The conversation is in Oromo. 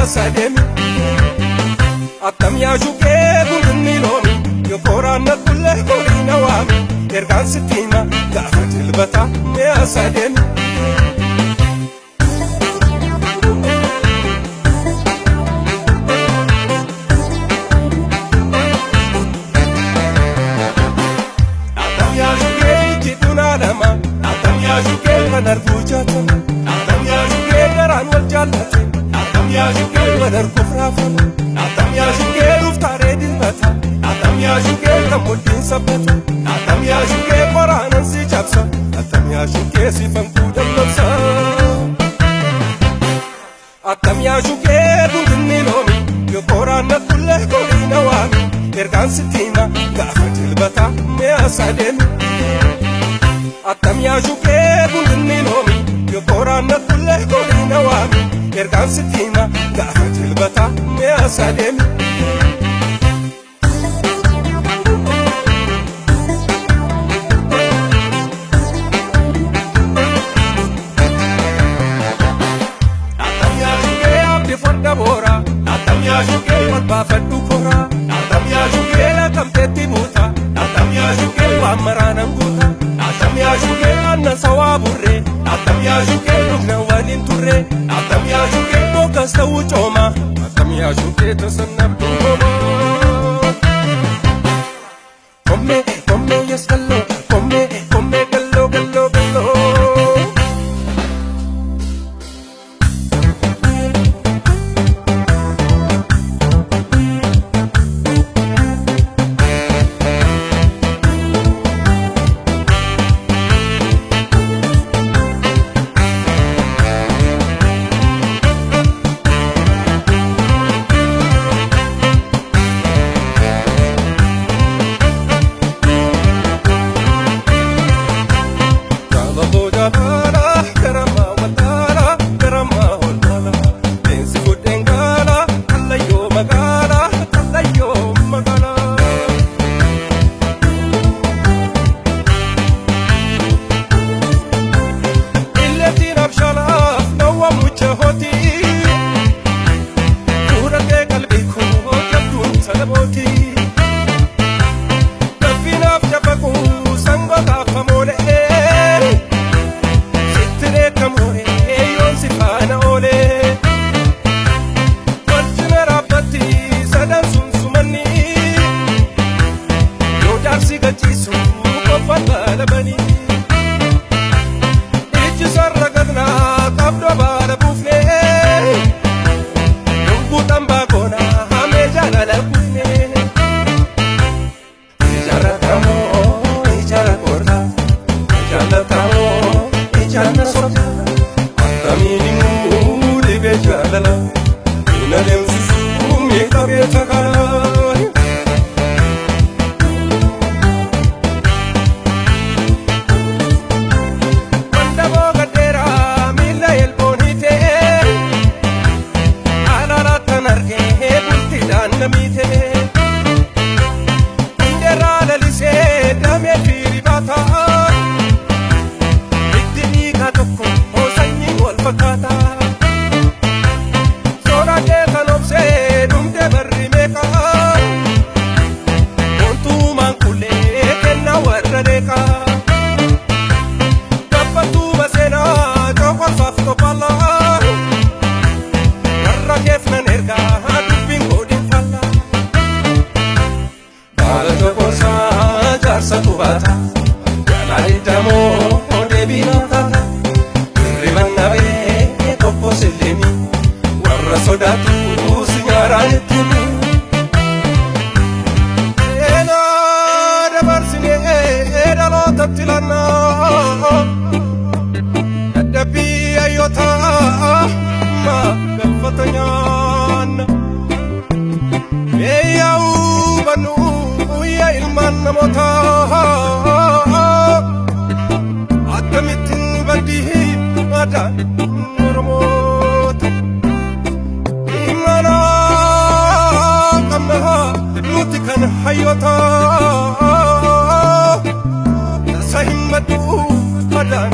mi'aasaa deemi. Attam yaa shukkee guddinni loomi yoo kooraan na kullee horii na waami ergaan sitti hima gaafa dilbataa mi'aasaa deemi. Attam yaa shukkee ijji lama attam yaa shukkee kan arguu jaatama attam yaa shukkee garaan wal jaallate attam yaa shukkee wal arguuf raafama attam yaa shukkee dhuftaaree dilbata attam yaa shukkee kan mudhiin sabbata attam yaa shukkee qoraanan si cabsa attam yaa shukkee sifan kuudhan. Attam yaa shukkee guddinni loomi yoo kooraan na kullee horii na waami ergaan sitti hima gaafa dilbataa mi'aasaa deemi. Attam yaa shukkee guddinni loomi yoo kooraan na kullee horii na waami ergaan sitti hima gaafa dilbataa mi'aasaa deemi. Attam yaa shukkee abdii farda boora attam yaa shukkee barbaafadhu kora attam yaa shukkee lakkamteetti buuta attam yaa shukkee waan maraanan guuta attam yaa shukkee aannan sawaa burree attam yaa shukkee dhugna waliin turre attam yaa shukkee bokkas ta'uu cooma attam yaa shukkee tasannabduu hooma. Komme komme yes gallo komme komme gallo gallo gallo. Jaalaloo jaalala garamaa wataala garamaa holmaala leensi fudheen gaala kallayyoo magaala kallayyoo magaala. Illeetiin abshaalaaf dhawwa mucha hooti fuudhatee qalbii koo jabduun salabooti. Gaffinaaf jabaquu sangootaaf amoolee. Sitti dheekkamooree yoon si faana oolee. Walcina dhaabbatti sadan sun sumanni. Yoo jaarsi gachiisu qofaan balabanii. Ijji sarara gadnaa qabdoo baala buufnee. Lubbuu baakona hamee jaalala kuufnee. Ijaarratamoo ijaara korraa. Jaalatamoo ijaan sobda attamiin immoo dhibee jaalala hin adeemsisu miidhamee takala. Wandaboo gadheeraa miila elboon hiitee alaalaattan argee bultiidhaan na miitee. Hundeerraa lalisee damee firii baataa. Itti dhiigaa tokko sanyiin wal fakkaataa. Sooraalee kan obsee dhumdee barri meeqaa. Wantumaan kullee kennaa warra deeqaa. Gabbattuu baseenaa coqorsaaf tophallaa. Warra keef nan ergaa dubbiin godhin fallaa. Baala coqorsaa jaarsatu baata. Jalaa iddamoo deebii naa taata. Hirriban nabee tokko sillimi. Warra sodaatu si nyaaraan itti himi. Seenaa dabarsinee dhalootatti lannaa. Dadhabbii hayyootaa maa galfata nyaanna. Meeyyaa hubannu yaa ilmaan namootaa. Akkamittiin baddii aadaan Oromoota. Imala qabna nuti kan hayyoota. Tasa hin baddu aadaan